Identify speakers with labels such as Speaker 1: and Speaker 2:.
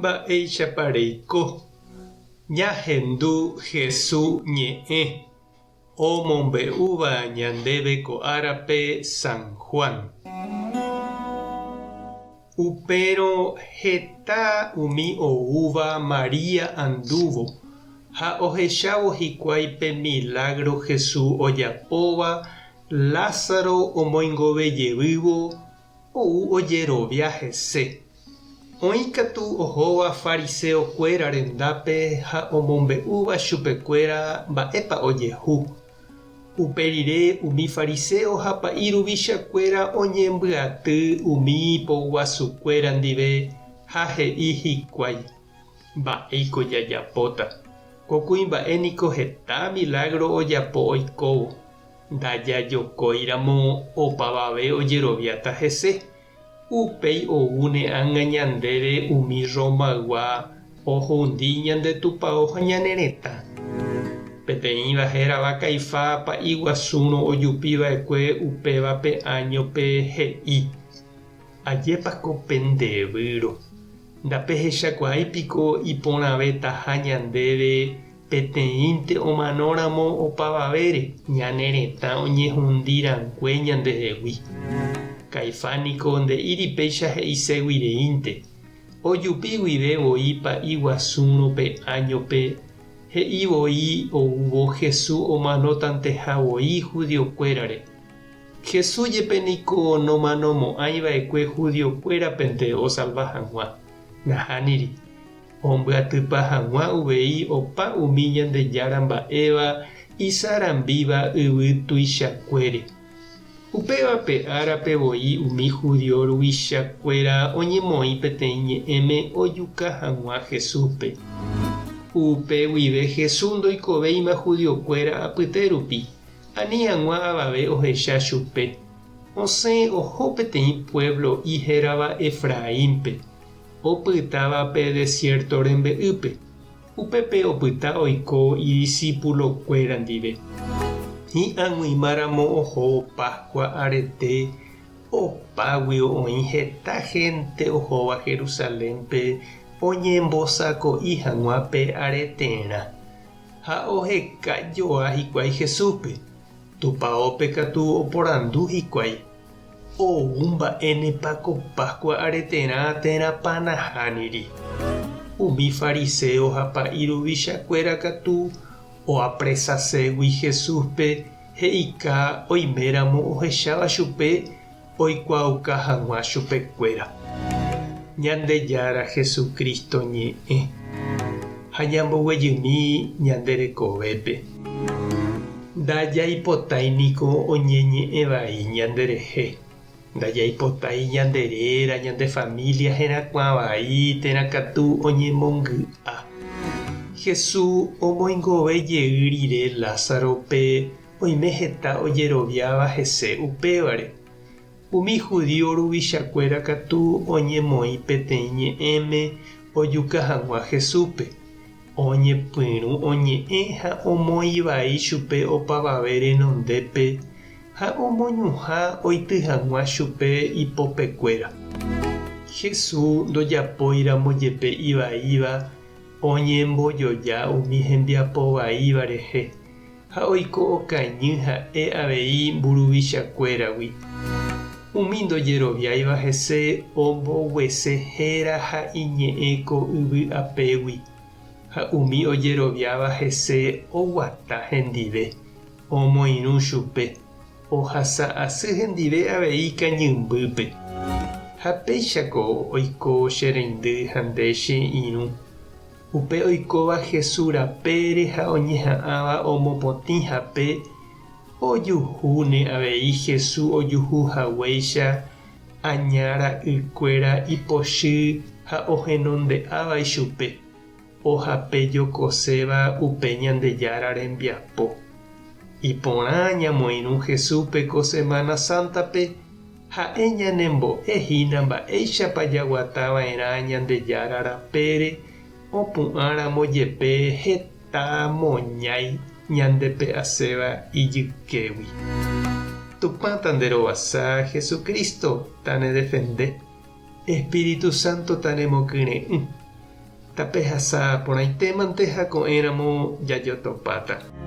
Speaker 1: Mba'éichapa reiko? Ñahendu Hesu ñe'ẽ omombe'úva ñandéve ko árape San Juan. Upérõ heta umi oúva María andúvo ha ohechávo hikuái pe milágro Hesu ojapóva Lázaro omoingove jevývo ou ojerovia hese. Oĩ katu ohóva fariséo kuéra rendápe ha omombe'úva chupe kuéra mba'épa ojehu. Upe rire umi fariséo ha pa'i ruvicha kuéra oñembyaty umi poguasu kuéra ndive ha he'i hikuái, Mba'éiko jajapóta? Ko kuimba'e niko heta milágro ojapo oikóvo. Ndajajokóiramo opavave ojeroviáta hese. Upéi oúne ág̃a ñandéve umi Romaygua ohundi ñande tupao ha ñane retã. Peteĩva hérava Caifá pa'i guasúrõ ojupi va'ekue upéva pe áñope he'i, Ajépa ko pende výro! Ndapehechakuaái piko iporãvetaha ñandéve Peteĩnte omanóramo opavavére, ñane retã oñehundi rangue ñandehegui. Caifás niko nde'íri péicha he'iségui reínte. Ojupi guive voi pa'i guasúrõ pe áñope, he'i voi oúvo Jesús omanótanteha voi judiokuérare. Jesús jepe niko nomanomo'ãi va'ekue judiokuérapente osalva hag̃ua. Nahániri. Ombyatypa hag̃ua uvei opa umi Ñandejára mba'éva isarambíva yvy tuichakuére. Upéva pe árape voi umi judío ruvicha kuéra oñemoĩ peteĩ ñe'ẽme ojuka hag̃ua Jesúspe. Upe guive Jesús ndoikovéima judío kuéra apyte rupi, ani hag̃ua avave ohecha chupe. Osẽ oho peteĩ pueblo'i hérava Efraínpe. Opytáva pe desiérto rembe'ýpe, upépe opyta oiko idisipulokuéra ndive. Hi'ag̃uimáramo oho Páskua arete, opáguio oĩ heta hénte ohóva Jerusalénpe oñembosako'i hag̃ua pe areterã. Ha oheka joa hikuái Jesúspe. Tupaópe katu oporandu hikuái. Ou mba'énepa ko Páskua areterã térãpa nahániri. Umi fariséo ha pa'i ruvichakuéra katu oapresaségui Jesúspe he'ika oiméramo ohecháva chupe oikuaauka hag̃ua chupekuéra. Ñandejára Jesucristo ñe'ẽ ha ñamboguejymi ñande rekovépe. Ndajaipotái niko oñeñe'ẽ vai ñanderehe. Ndajaipotái ñande réra, ñande família herakuã vai térã katu oñemongy'a. Jesús omoingove jey rire Lázarope oime heta ojeroviáva hese upévare. Umi judío ruvichakuéra katu oñemoĩ peteĩ ñe'ẽme ojuka hag̃ua Jesúspe. Oñepyrũ oñe'ẽ ha omoĩ vai chupe opavave renondépe ha omoñuhã oity hag̃ua chupe ipopekuéra. Jesús ndojapóiramo jepe ivaíva oñembojoja umi hembiapo vaíva rehe ha oiko okañy ha'e avei mburuvichakuéragui. Umi ndojeroviáiva hese omboguese héra ha iñe'ẽ ko yvy apégui, ha umi ojeroviáva hese oguata hendive, omoirũ chupe, ohasa asy hendive avei kañymbýpe. Ha péichako oiko che reindy ha nde che irũ. Upe oikóva Jesús rapére ha oñeha'ãva omopotĩ hape, ojuhúne avei Jesús ojuhu haguéicha Aña ra'ykuéra ipochy ha ohenonde'áva ichupe, ohape jokoséva upe Ñandejára rembiapo. Iporã ñamoirũ Jesúspe ko Semana Sántape, Ha'e ñanembo'e hína mba'éichapa jaguata va'erã Ñandejára rapére opu'ãramo jepe heta moñái ñandepe'aséva ijykégui. Tupã tanderovasa, Jesucristo tanedefende, Espíritu Santo tanemokyre'ỹ. Tapehasa porãitémante ha ko'ẽramo jajotopáta.